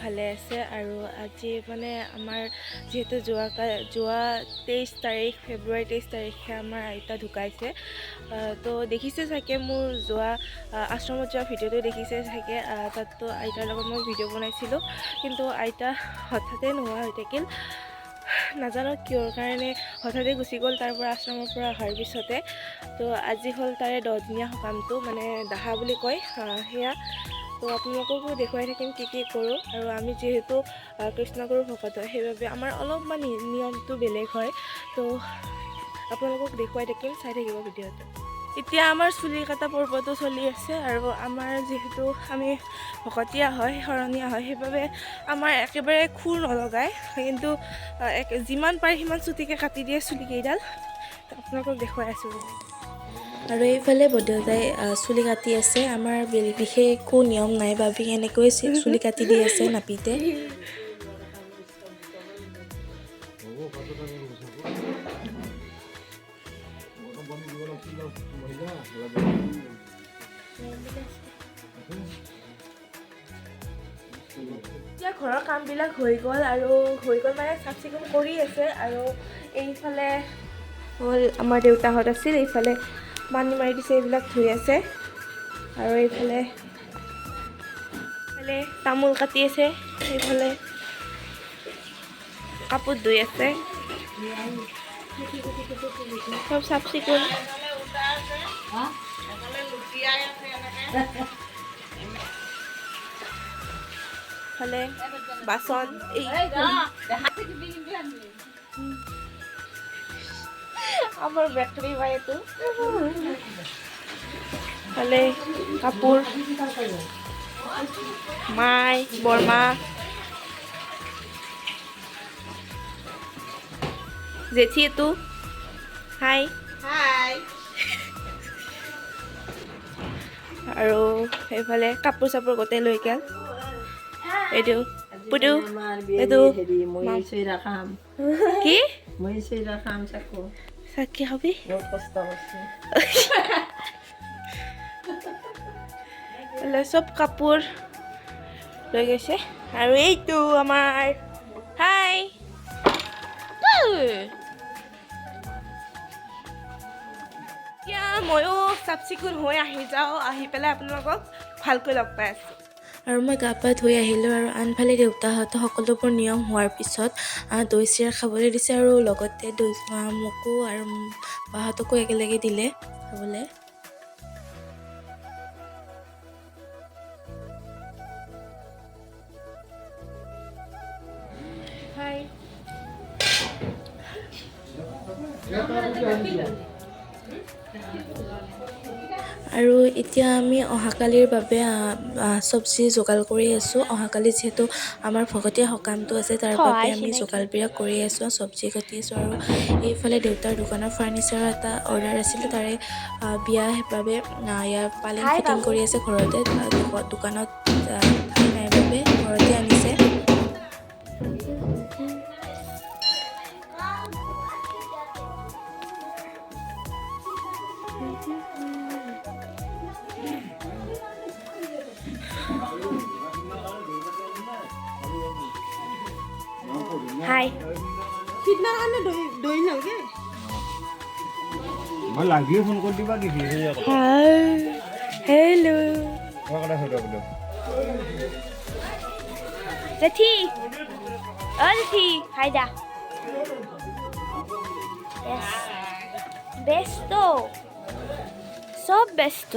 ভালে আছে। আৰু আজি মানে আমাৰ যিহেতু যোৱা 23 তাৰিখ, ফেব্ৰুৱাৰী 23 তাৰিখে আমাৰ আইতা ঢুকাইছে। তো দেখিছে চাগে মোৰ যোৱা আশ্ৰমত যোৱা ভিডিঅ'টো দেখিছে চাগে। তাততো আইতাৰ লগত মই ভিডিঅ' বনাইছিলোঁ, কিন্তু আইতা হঠাতে নোহোৱা হৈ থাকিল। নাজানো কিহৰ কাৰণে হঠাতে গুচি গ'ল তাৰ পৰা, আশ্ৰমৰ পৰা অহাৰ পিছতে। তো আজি হ'ল তাৰে 10দিনীয়া সকামটো, মানে দাহা বুলি কয় সেয়া। তো আপোনালোককো দেখুৱাই থাকিম কি কি কৰোঁ। আৰু আমি যিহেতু কৃষ্ণগুৰু ভকত হয়, সেইবাবে আমাৰ অলপমান নিয়মটো বেলেগ হয়। তো আপোনালোকক দেখুৱাই থাকিম, চাই থাকিব ভিডিঅ'টো। এতিয়া আমাৰ চুলি কটা পৰ্বটো চলি আছে। আৰু আমাৰ যিহেতু আমি ভকতীয়া হয়, শৰণীয়া হয়, সেইবাবে আমাৰ একেবাৰে খুৰ নলগায়, কিন্তু যিমান পাৰে সিমান চুটিকৈ কাটি দিয়ে চুলিকেইডাল। আপোনালোকক দেখুৱাই আছোঁ। আৰু এইফালে বৰদেউতাই চুলি কাটি আছে। আমাৰ বিশেষ একো নিয়ম নাই বাবে এনেকৈ চুলি কাটি দি আছে নাপিতে। এতিয়া ঘৰৰ কামবিলাক হৈ গ'ল, আৰু হৈ গ'ল মানে চাফ চিকুণ কৰি আছে। আৰু এইফালে হ'ল আমাৰ দেউতাহঁত আছিল, এইফালে পানী মাৰি দিছে, এইবিলাক ধুই আছে। আৰু এইফালে তামোল কাটি আছে, এইফালে কাপোৰ ধুই আছে, চব চাফ চিকুণ। ফালে বাচন, এই আমাৰ বেকাৰী বাই এইটো। ফালে কাপোৰ, মাই বৰমা জেঠী এইটো। হাই হাই। আৰু সেইফালে কাপোৰ চাপোৰ গোটেই লৈ গ'ল। এইটো পুতু, এইটো কি চাকি খাবি? চব কাপোৰ লৈ গৈছে। আৰু এইটো আমাৰ হাই। এতিয়া ময়ো চাফ চিকুণ হৈ আহি যাওঁ, আহি পেলাই আপোনালোকক ভালকৈ লগ পাই আছোঁ। আৰু মই গা পা ধুই আহিলোঁ। আৰু আনফালে দেউতাহঁতে সকলোবোৰ নিয়ম হোৱাৰ পিছত দৈ চিৰা খাবলৈ দিছে, আৰু লগতে দৈ মোকো আৰু বাহঁতকো একেলগে দিলে খাবলৈ। হাই। আৰু এতিয়া আমি অহাকালিৰ বাবে চব্জি যোগাৰ কৰি আছোঁ। অহাকালি যিহেতু আমাৰ ভকতীয়া সকামটো আছে, তাৰ বাবে আমি যোগাৰবিলাক কৰি আছোঁ, চব্জি কাটি আছোঁ। আৰু এইফালে দেউতাৰ দোকানৰ ফাৰ্নিচাৰৰ এটা অৰ্ডাৰ আছিলে, তাৰে বিয়াৰ বাবে ইয়াৰ পালেং ফিটিং কৰি আছে ঘৰতে। দোকানত ঠাই নাই বাবে ঘৰতে আনিছে। হাই। দৈ নালগে। মই লাগিও ফোন কৰি দিবা দিছি। হাই, হেল্ল' জেঠী, অ জেঠী, হাই দা। ব্যস্ত, চব ব্যস্ত।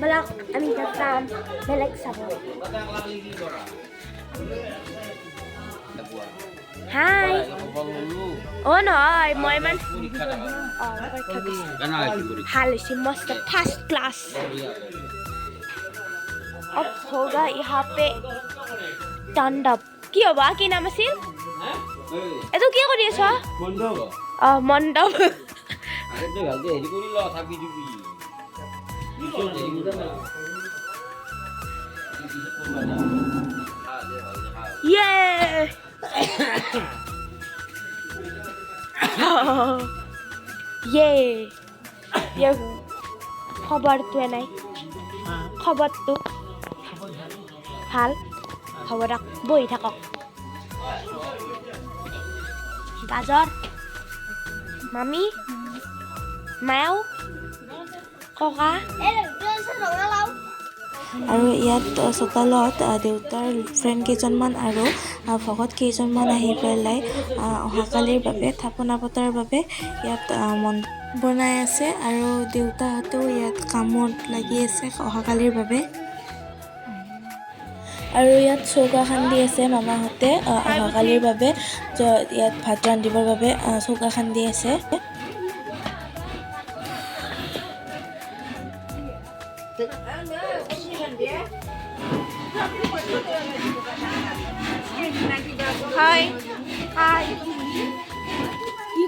বলক আমি যাম বেলেগ চাব। হাই। অ নহয়, মই ইমান পৰীক্ষা দিছোঁ, ভাল হৈছে, মস্ত ফাৰ্ষ্ট ক্লাছ। अब होगा यहाँ पे तांडव। কি হ'ব? কি নাম আছিল এইটো? কি কৰি আছ? অ মণ্ডপ। ইয়ে। ইয়ে খবৰটো নাই, খবৰটো ভাল হ'ব দিয়ক, বহি থাকক। গাজৰ মামী মাও ককা। আৰু ইয়াত চোতালত দেউতাৰ ফ্ৰেণ্ড কেইজনমান আৰু ভকত কেইজনমান আহি পেলাই অহাকালিৰ বাবে থাপনা পতাৰ বাবে ইয়াত মন বনাই আছে। আৰু দেউতাহঁতেও ইয়াত কামত লাগি আছে অহাকালিৰ বাবে। আৰু ইয়াত চৌকা খান্দি আছে মামাহঁতে অহাকালিৰ বাবে, ইয়াত ভাত ৰান্ধিবৰ বাবে চৌকা খান্দি আছে। হাই হাই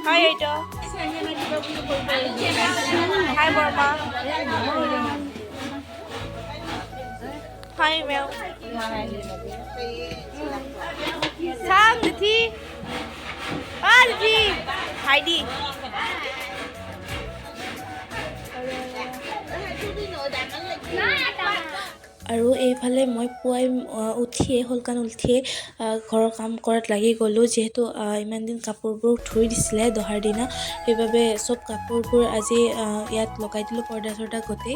হাই আইতা, হাই বৰমা, হাই মেও, চাম জেঠি, অ জেঠি, হাই দি। আৰু এইফালে মই পুৱাই উঠিয়ে সোনকাল উঠিয়ে ঘৰৰ কাম কৰাত লাগি গ'লোঁ। যিহেতু ইমান দিন কাপোৰবোৰ ধুই দিছিলে দহাৰ দিনা, সেইবাবে চব কাপোৰবোৰ আজি ইয়াত লগাই দিলোঁ, পৰ্দা চৰ্দা গোটেই।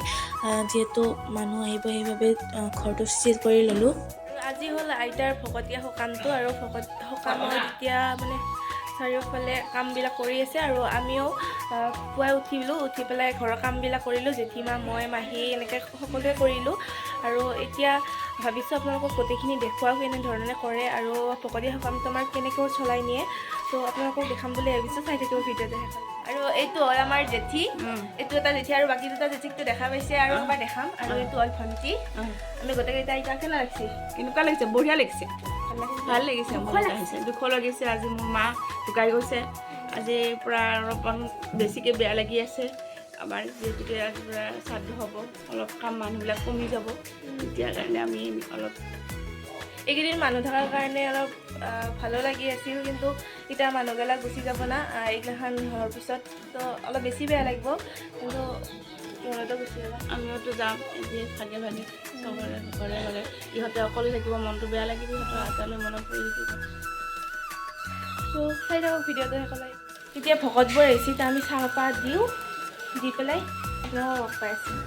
যিহেতু মানুহ আহিব সেইবাবে ঘৰটো চিজিল কৰি ল'লোঁ। আজি হ'ল আইতাৰ ভকতীয়া সকামটো, আৰু ভকত সকামত এতিয়া মানে চাৰিওফালে কামবিলাক কৰি আছে। আৰু আমিও পুৱাই উঠিলোঁ, উঠি পেলাই ঘৰৰ কামবিলাক কৰিলোঁ, জেঠীমা মই মাহী এনেকৈ সকলোৱে কৰিলোঁ। আৰু এতিয়া ভাবিছোঁ আপোনালোকক গোটেইখিনি দেখুৱাওঁ কেনেধৰণে কৰে আৰু ভকতীয়া সকামটো আমাৰ কেনেকৈ চলাই নিয়ে, তো আপোনালোকক দেখাম বুলি ভাবিছোঁ। চাই থাকিব ভিডিঅ'টো শেষত। আৰু এইটো হ'ল আমাৰ জেঠী, এইটো এটা জেঠী আৰু বাকী দুটা জেঠীকটো দেখা পাইছে, আৰু এবাৰ দেখাম। আৰু এইটো হ'ল ভণ্টি। আমি গোটেইকেইটা এতিয়া কেনে লাগিছে? কেনেকুৱা লাগিছে? বঢ়িয়া লাগিছে, ভাল লাগিছে, দুখ লাগিছে। আজি মোৰ মা ঢুকাই গৈছে, আজিৰ পৰা অলপমান বেছিকৈ বেয়া লাগি আছে আমাৰ, যিহেতুকে আজিৰ পৰা শ্ৰাদ্ধ হ'ব, অলপ কাম মানুহবিলাক কমি যাব, তেতিয়া কাৰণে আমি অলপ এইকেইদিন মানুহ থকাৰ কাৰণে অলপ ভালো লাগি আছিল, কিন্তু এতিয়া মানুহবিলাক গুচি যাব না এইগিলাখান হোৱাৰ পিছত, তো অলপ বেছি বেয়া লাগিব। কিন্তু সিহঁতো গুচি যাব, আমিওতো যাম এতিয়া ভাগে ভাগে চবৰে ঘৰে ঘৰে। ইহঁতে অকলে থাকিব, মনটো বেয়া লাগিব, ইহঁতৰ আটালৈ মনত পৰি থাকিব। তো চাই থাকক ভিডিঅ'টো শেষলৈ। তেতিয়া ভকতবোৰ আহিছে, এতিয়া আমি চাহপাত দিওঁ, দি পেলাই আপোনালোকক লগ পাই আছোঁ।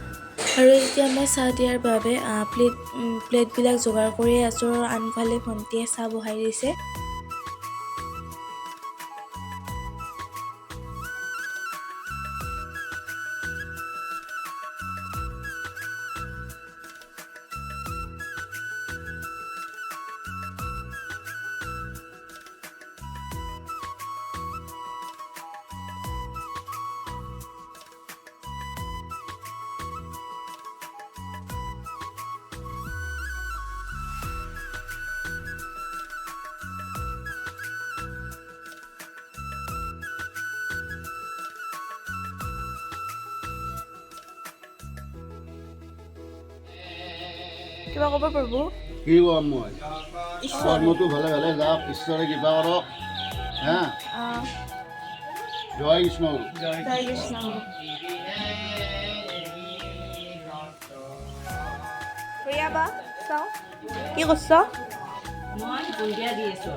আৰু এতিয়া মই চাহ দিয়াৰ বাবে প্লেটবিলাক যোগাৰ কৰি আছোঁ, আৰু আনফালে ভণ্টিয়ে চাহ বহাই দিছে। কিবা ক'ব প্ৰভু? কি ক'ম মই, কৰ্মটো ভালে ভালে যাওক, ঈশ্বৰে কিবা কৰক। হা, জয় কৃষ্ণ, জয় কৃষ্ণ। বা চাওঁ কি কৰিছ? মই বুন্দিয়া দি আছোঁ।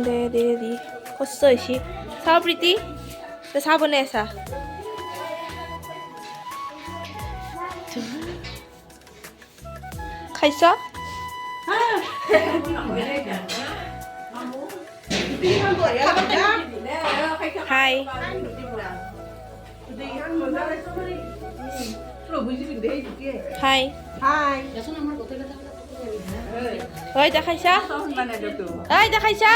দে দে দি কষ্ট হৈছে। চাওঁ প্ৰীতি, তই চাহ বনাই আছা? খাইছ? হাই হাই ঐ দেখাইছা? ঐ দেখাইছা?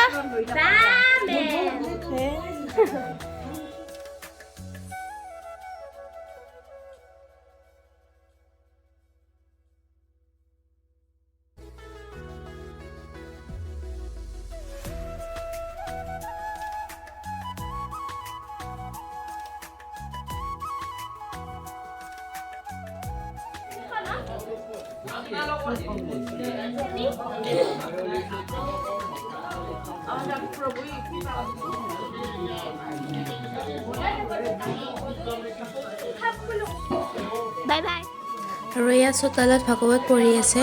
Bye bye. আৰু এয়া চোতালত ভাগৱত পঢ়ি আছে।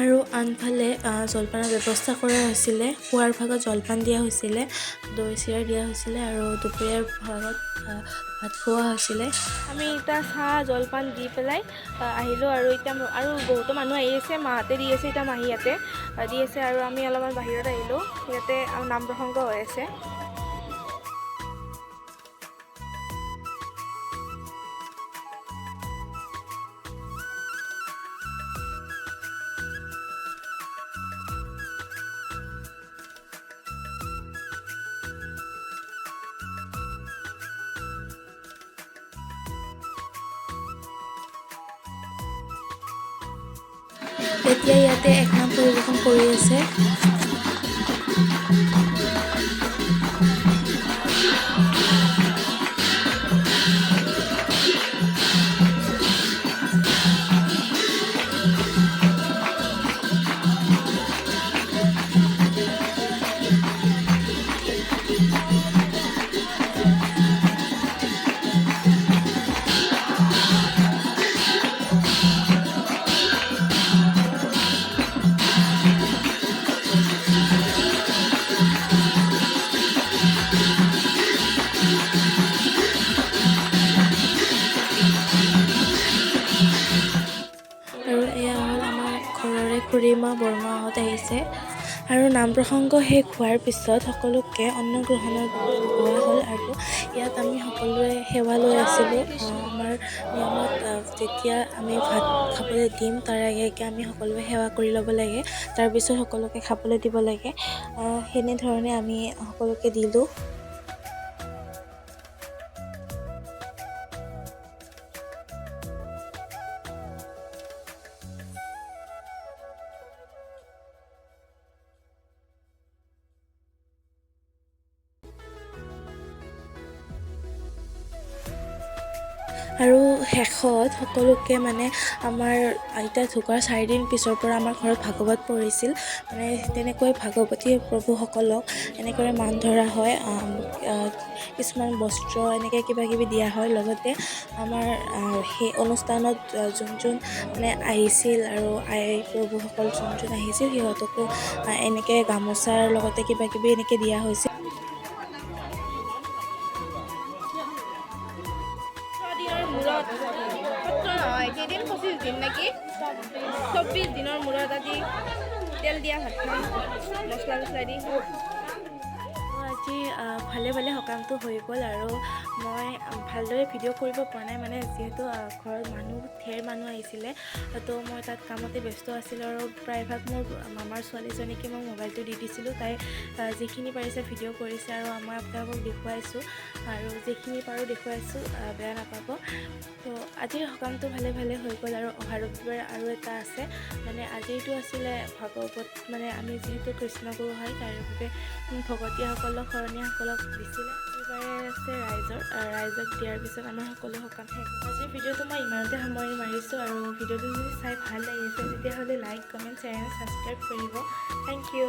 আৰু আনফালে জলপানৰ ব্যৱস্থা কৰা হৈছিলে। পুৱাৰ ভাগত জলপান দিয়া হৈছিলে, দৈ চিৰা দিয়া হৈছিলে আৰু দুপৰীয়াৰ ভাগত ভাত খোৱা হৈছিলে। আমি এতিয়া চাহ জলপান দি পেলাই আহিলোঁ আৰু এতিয়া আৰু বহুতো মানুহ আহি আছে, মাহঁতে দি আছে, এতিয়া মাহীহঁতে দি আছে আৰু আমি অলপমান বাহিৰত আহিলোঁ। ইয়াতে নাম প্ৰসংগ হৈ আছে। এতিয়া ইয়াতে এক নাম পৰিৱেশন কৰি আছে। আৰু এয়া হ'ল আমাৰ ঘৰৰে খুৰীমা বৰমাহঁত আহিছে। আৰু নাম প্ৰসংগ শেষ হোৱাৰ পিছত সকলোকে অন্ন গ্ৰহণৰ গোৱা হ'ল আৰু ইয়াত আমি সকলোৱে সেৱা লৈ আছিলোঁ। আমাৰ নিয়মত যেতিয়া আমি ভাত খাবলৈ দিম তাৰ আগে আগে আমি সকলোৱে সেৱা কৰি ল'ব লাগে, তাৰপিছত সকলোকে খাবলৈ দিব লাগে। সেনেধৰণে আমি সকলোকে দিলোঁ। আৰু শেষত সকলোকে মানে আমাৰ আইতা ঢুকোৱাৰ 4 দিন পিছৰ পৰা আমাৰ ঘৰত ভাগৱত পঢ়িছিল। মানে তেনেকৈ ভাগৱতী প্ৰভুসকলক এনেকৈ মান ধৰা হয়, কিছুমান বস্ত্ৰ এনেকৈ কিবা কিবি দিয়া হয়। লগতে আমাৰ সেই অনুষ্ঠানত যোন যোন মানে আহিছিল আৰু আই প্ৰভুসকল যোন যোন আহিছিল, সিহঁতকো এনেকৈ গামোচাৰ লগতে কিবা কিবি এনেকৈ দিয়া হৈছিল। 6 দিনৰ মূৰত, সত্ৰ নহয়, কেইদিন, 25 দিন নেকি, 24 দিনৰ মূৰত আজি তেল দিয়া ভাত খাম মছলা চছলা দি। আজি ভালে ভালে সকামটো হৈ গ'ল আৰু মই ভালদৰে ভিডিঅ' কৰিব পৰা নাই, মানে যিহেতু ঘৰত মানুহ ঢেৰ মানুহ আহিছিলে, তো মই তাত কামতে ব্যস্ত আছিলোঁ আৰু প্ৰায়ভাগ মোৰ মামাৰ ছোৱালীজনীকে মই মোবাইলটো দি দিছিলোঁ। তাই যিখিনি পাৰিছে ভিডিঅ' কৰিছে আৰু মই আপোনালোকক দেখুৱাইছোঁ আৰু যিখিনি পাৰোঁ দেখুৱাইছোঁ, বেয়া নাপাব। তো আজিৰ সকামটো ভালে ভালে হৈ গ'ল আৰু অহা ৰবিবাৰে আৰু এটা আছে। মানে আজিৰটো আছিলে ভাগৱত, মানে আমি যিহেতু কৃষ্ণগুৰু হয়, তাৰ বাবে ভকতীয়াসকলক, শৰণীয়াসকলক দিছিলে। ৰবিবাৰে আছে ৰাইজৰ, ৰাইজক দিয়াৰ পিছত আমাৰ সকলো সকাম শেষ হ'ব। আজিৰ ভিডিঅ'টো মই ইমানতে সামৰণি মাৰিছোঁ আৰু ভিডিঅ'টো যদি চাই ভাল লাগিছে, তেতিয়াহ'লে like, comment, share and subscribe কৰিব। Thank you.